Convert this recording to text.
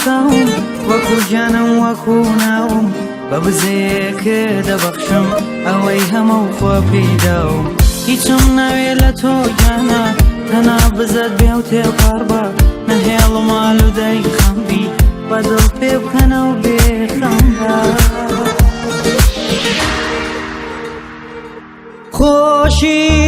چاوم، وەکو گیانم وەکو ناوم، بە بزەیەک دەبەخشم ئەوەی هەمە و خوا پێی داوم. هیچم ناوێ لە تۆ گیانە، تەنها بزەت بێ و تێپەڕ بە، نەهێڵم ئالوودەی خەم بی، بە دڵ پێ بکەنە و بێخەم بە. خۆشی.